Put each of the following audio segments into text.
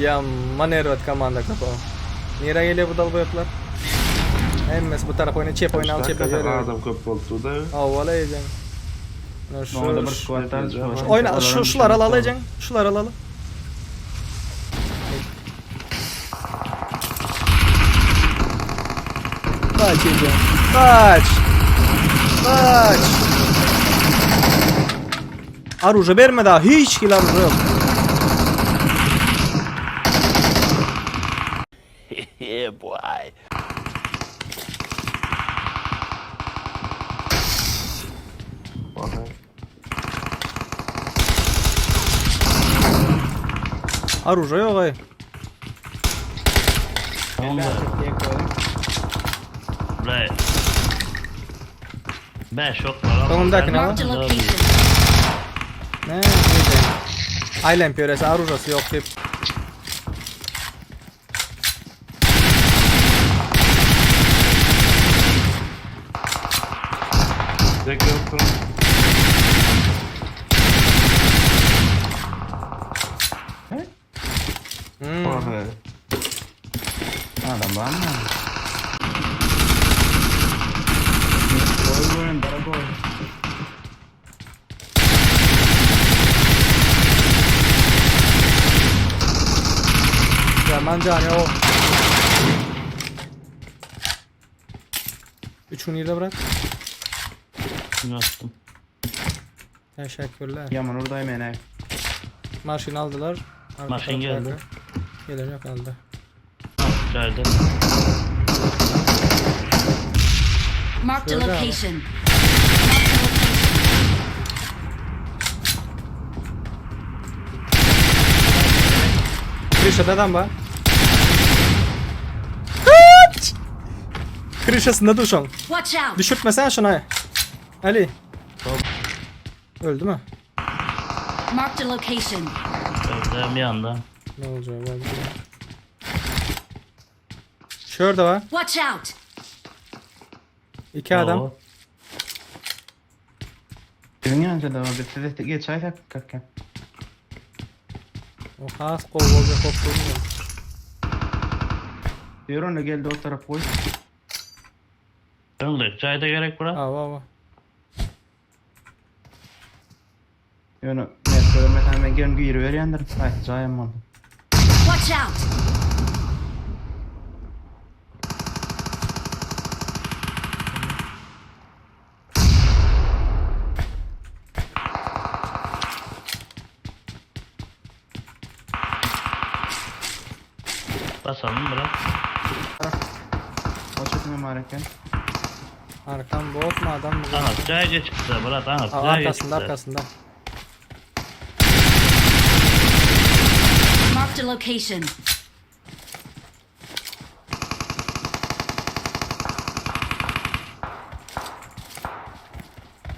Ýaman erbet komanda köp o. Nirä gelýär bu dalboýaplar? Hemmesi bu tarapa oýnaýar, çep oýnaly çepe Hakikaten ýörüyor. adam köp bolupdy da. Howala ejeň. Ine şu Oňa da bir squad daha Şu- Oýna şu şular alaly ejeň. Şular alaly. Kaç ejeň. Kaç. Kaç. Aruja berme daha. Hiç hili aruja yok. Aha. Aruja yok ay. Bre. Beş ok var. Öňümdäkini al. Marked a location. Ne? Ejeň. Aýlan pöresi arujasy yok diýip. Tek yoktur. Hmm. Aha. Adam var mı? Goy goýun, dara goý. Yaman can yok. Üç gün de bırak. Attım. Teşekkürler. Yaman oradayım ene. Maşin aldılar. Arka Maşin taraflarda. geldi. Gelecek aldı. İçeride. Marked a Şöyle ama. location. Krişada adam var. Kaç! Krişasında duşan. Watch out! Düşürtmesen şunu. Ali. Öldü mü? Marked a location. Öldü bir anda. Ne olacak? var Şurada var. Watch out! İki adam. Oo. Kimin yanında da var? Biz de geç aysak kakka. O has kol olacak korktuğum Diyor ona geldi o taraf koy. Öldü. Çay da gerek bura. Ava ava. Ýöne men görmesem men gelin giri berýändir. Ay, jaýam boldy. Watch out! Basalım bura. O çetime mareken. Arkam bot mu adam mı? Anam çayca çıktı Murat anam. Aa, Çayca arkasında çıktı. arkasında. Marked a location.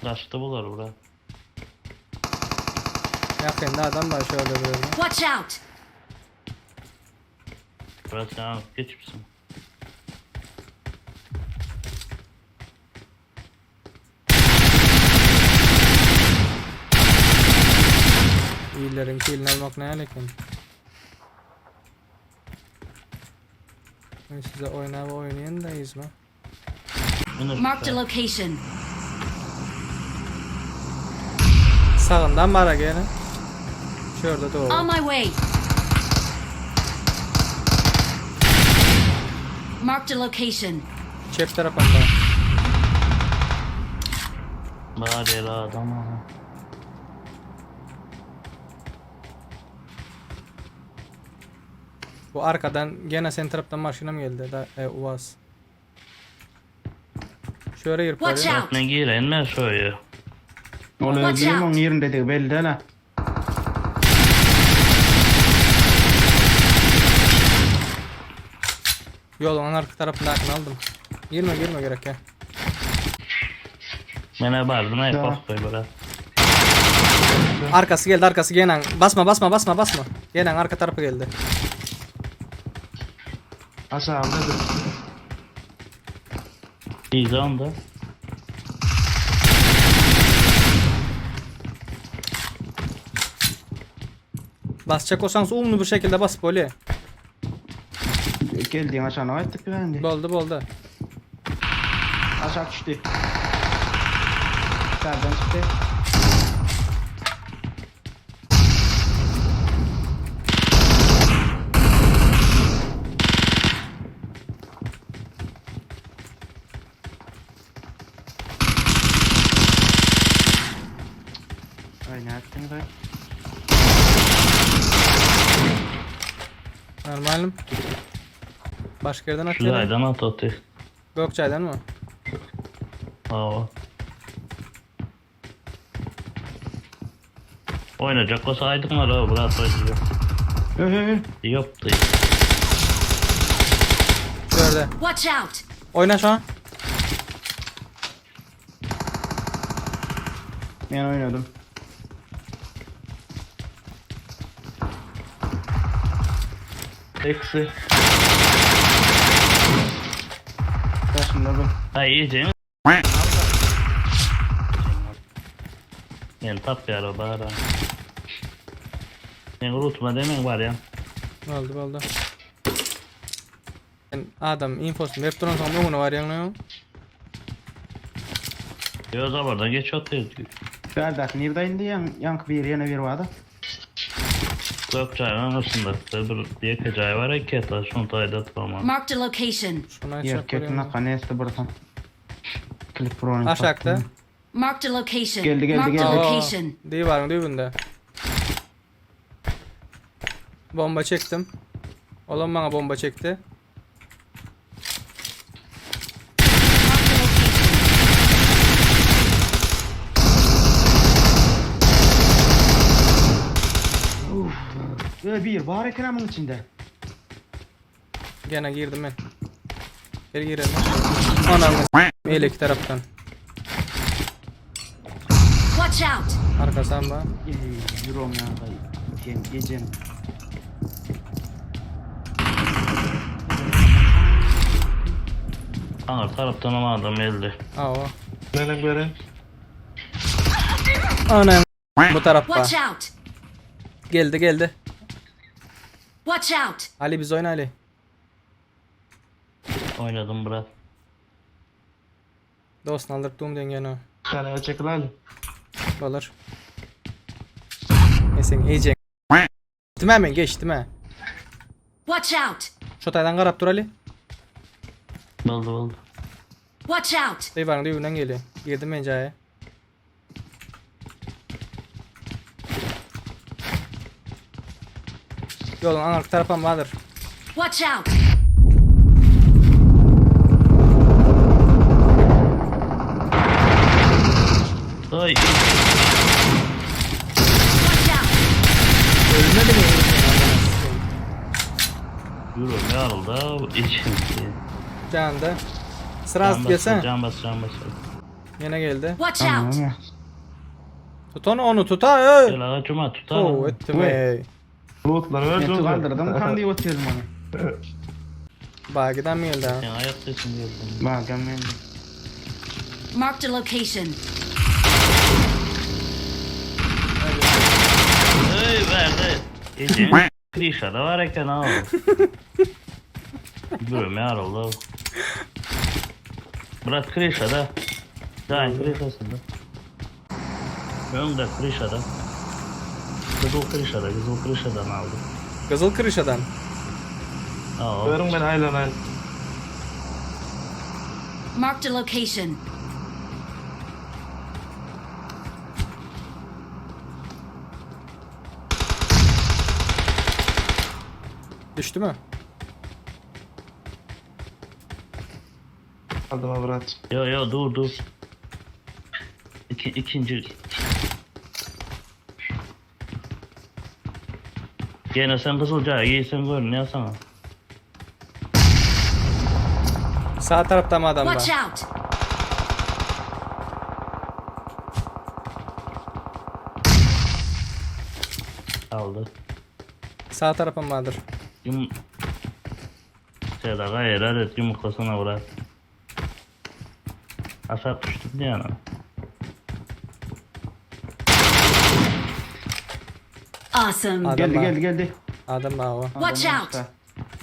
Kaçtı bular bura. Yakında adam var şöyle böyle. Watch out! Murat sen anam geçmişsin. İyilerin kilini almak ne aleyküm. Ben size oyna ve oynayın da izme. Bunu Marked a location. Sağından bana gelin. Şurada doğru. On my way. Marked a location. Çep tarafında. Bari la adam ha. Bu arkadan gene sen taraftan maşina mı geldi? Da, e, Uaz. Şöyle girip Watch arıyor. out! Ne giren mi soyu? Ol Watch öldüğüm out. onun yerinde dedik belli değil ha. Yolun arka tarafındakini aldım. Girme girme gerek ya. Mene bardım ay Da. bak koy bura. Arkası geldi arkası gene. Basma basma basma basma. Gene arka tarafı geldi. Aşağımda bir. İyi onda. Basjak bolsaňyz umly bir şekilde basyp bolýar. Geldiň aşagyna gaýtdyk biz indi. Boldy boldy. Aşak düşdi. Serden çykdy. Ay ne ettin be? Normalim. Başka yerden Şu atıyor. jaýdan at oty. Gökçay'dan mı? Hawa. Oýnajak bolsa aýdyňlar ha, Murat oýnajak. Ö, ö, ö. Ýokdy. Gördü. Watch out! Oyna şu an. Men oýnadym. Eksi. Daşynda bu. Ay iýjek. Men tapýar o bara. Men unutma demen bar ya. Boldy boldy. Sen adam infosunu berip duran soň öňüne barýaň ne? Ýo zabardan geç otyr. Bärdäki nirde indi ýan ýanky bir ýene bir bardy. Gök jaýyň arasynda bir ýeke jaý bar eken, şonu taýda tamam. Marked a location. Şunu Ýer açak ketine görýän. kaneste bursan. Klip pro. Aşakda. Marked a location. Geldi, geldi, Marked a geldi. location. Diwarın dübünde. Bomba çektim. Olan bana bomba çekti. Marked a location. Ö bir bar eken amın içinde. Gene girdim ben. Gel girelim. Ananı s**eyim, el iki taraftan. Watch out! Arkasından bak. Ey eurom ya. Gecem gecem. Aňar tarapdan hem adam geldi. Aa o. Nenen göre. Anam bu tarafta. Watch out! Geldi geldi. Watch out! Ali biz oyna Ali. Oýnadım Murat. Dostunu aldırıp doğum dengeni. Bir tane çekil Ali. Olur. Neyse iyice. Geçtim hemen geçtim he. Watch out! Şu taydan karap dur Ali. Boldy boldy. Watch out! Diwarın dübünden geliyor. Girdim ben caya. Yolun arka taraftan vardır. Watch out! Oý. Watch out! Ölmedi mi? Ýürüm ýaryldy. Içim. Candı. Sıra az gelsene. Can bas, can bas. Yine geldi. Watch out! Tamam ya. Tut onu onu tut ha. ey. Gel aga cuma tutar. Oo ettim ey. Lootları ver. Men kaldırdım kan diye oturuyorum onu. Bagiden mi geldi ha? Sen ayak sesin geldi. Bak ben. Marked a location. Ey verdi. Ecem Krişa da var eken ha. Ýürüm ýaryldy. Murat Krişa da. Daýyn Krişasynda. Öňde Krişa da. Kızıl Krişa da, Kızıl Krişa'dan aldım. Kızıl Kırışa'dan. Aa, Verin ben aylan aylan. Marked a location. Düştü mü? Aldım avrat. Yo yo dur dur. İki, ikinci. Gene sen Kızılca'ya giysen gör ne sana. Sağ tarafta mı adam var? Watch out! Aldı. Sağ tarafa mı vardır? Yum... Seda gayret et yumurtlasana bırak. Aşağı düştüm yani. Awesome. Adam Geldi bar. geldi geldi. Adam bar o. Watch out.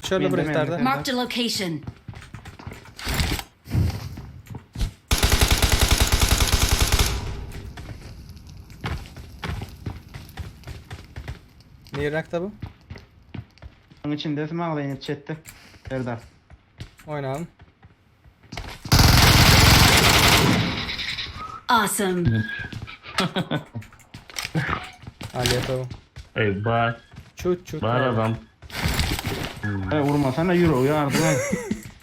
Şöyle bir Mende, mende. iftarda. Marked a location. Nirakta bu? Onun içinde smaglanyp çetdi. Serdar. Oynayalım. Awesome. Aliyet o. Ey bar, Çut çut. bar adam. Hey vurmasana euro yardım.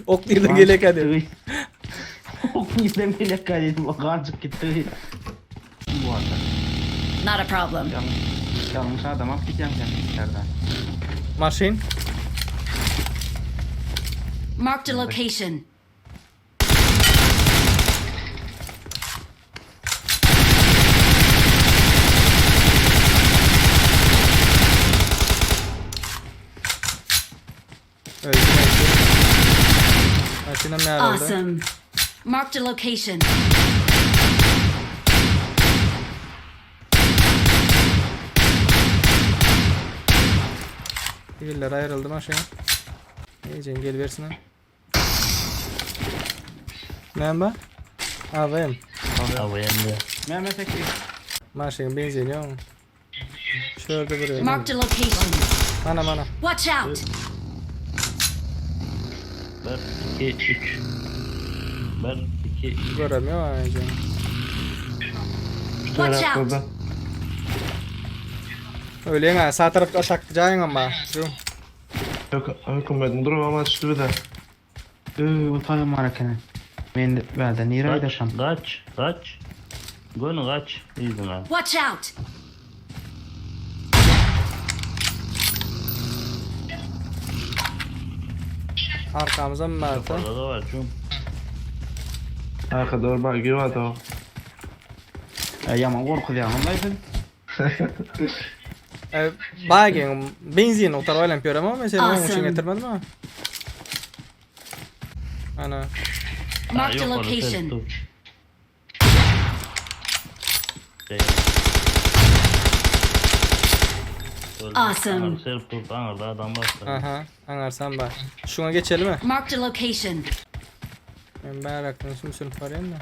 Ok değil de gelek hadi. Ok nirden gelek hadi. Gancık gitti. Bu arada. Not a problem. Yanlış, yanlış adam alıp gideceğim sen Serdar. Maşin. Marked a location. Öldü öldü. Maşinem ne oldu? Awesome. Marked a location. Giller ayrıldı maşin. İyice gel versin ha. Ne bu? Avım. Abi yendi. Mehmet Ekri. Maşin benzin yok. Şurada duruyor. Marked a location. Mana mana. Watch out. 1, 2, 3. 1, 2, 3. Göremiyor iyice. Şu Watch tarafta out. da. Öyle ha sağ tarafta aşağı cayın ama. Dur. Yok hükümetin durum ama açtı bir de. Öö utayım marakene. Men bälde nire Kaç, aýdaşam. kaç, kaç. Gönü kaç. İyisin ha. Watch out. Arkamıza mı vardı? Orada da var cum. Arka doğru bak gibi o. E, yaman gorkuzýaňam laýsyn. E, Bagen benzin o tarafa yapıyorum ama mesela onun için Awesome. getirmedim ama. Ana. Marked a yok orada, location. dur. Şey. Öldü. Awesome. Anar, Serp durdu, anarda adam var. Aha. Anarsan bak. Şuna geçelim mi? Marked a location. Ben meraklı sümsün parayım da.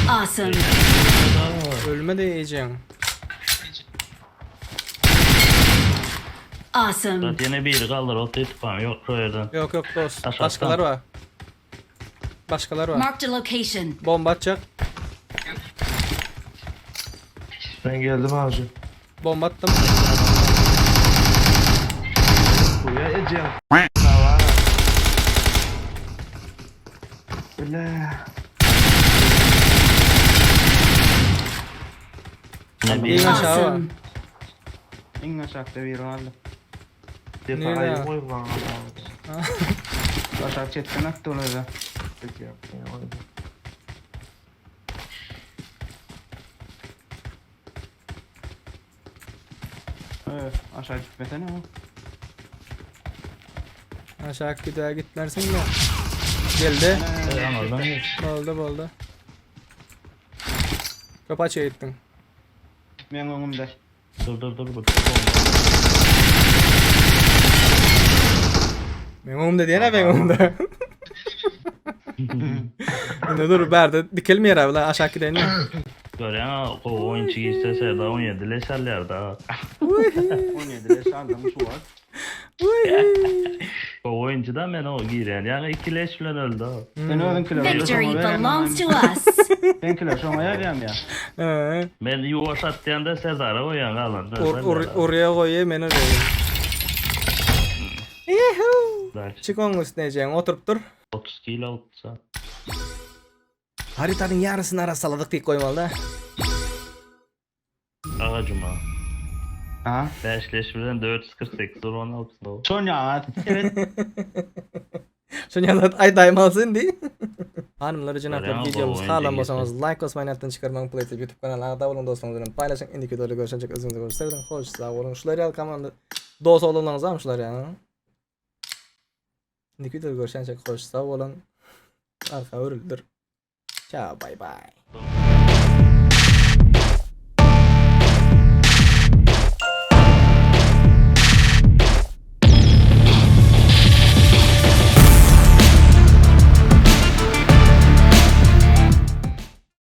Awesome. Ölme de yiyeceğim. Awesome. Zaten yine biri kaldır, o tutan yok o yerden. Yok yok dost. Aşağıdan. Başkaları var. Başkaları var. Marked a location. Bomba atacak. Ben geldim abi. Bomba attım. Buraya edeceğim. Öyle. Yine İyi bir aşağı var. Awesome. Iň aşakda bir aldy. Defa Nerede? ayı koy bana. Aşak çetden atdy olar. Peki yaptım ya. Ö, aşak gitmesene o. Aşağı gider gitmersin de. Geldi. Anardan geç. Boldu boldu. Kapı açıya gittin. Men öňümde. Dur dur dur. Bu Ben umda diyene ben umda. Indi dur berde dikilmeýär abi lan aşağı gidelim. Görýän o oyunçu girse Serdar 17 leş alýar da. 17 leş aldym şu wagt. O oyuncu da men o girýän. Ýagny 2 leş bilen öldü. o. Sen özüňkiler. Victory belongs to us. Seňkiler şoňa ýarýam ya. He. Men ýuwaş atýan da Serdar'a goýan galan. Or, or, oraya goýy men oraya. Yuhuu. Çık onun üstüne Cem oturup dur. 30 kilo olsa. Haritanın yarısını arasaladık diye koymalı da. Agacıma. Aha. 5 leş bilen 448 16 o. Şoňa evet. Şunu yalan ay daymalsın değil. Hanımlar cenaplar Görýän videomuz bu halan oyuncu bolsanız like basmayı alttan çıkarmayı play YouTube kanalına abone olun dostlarınızla paylaşın. Indiki videoda görüşecek özünüzü görüşürüz. Hoş sağ olun. Şular yal komanda dost olanlarınız var mı şular ya? Indiki videoda görüşecek hoş sağ olun. Arka örüldir. Ciao, bye bye.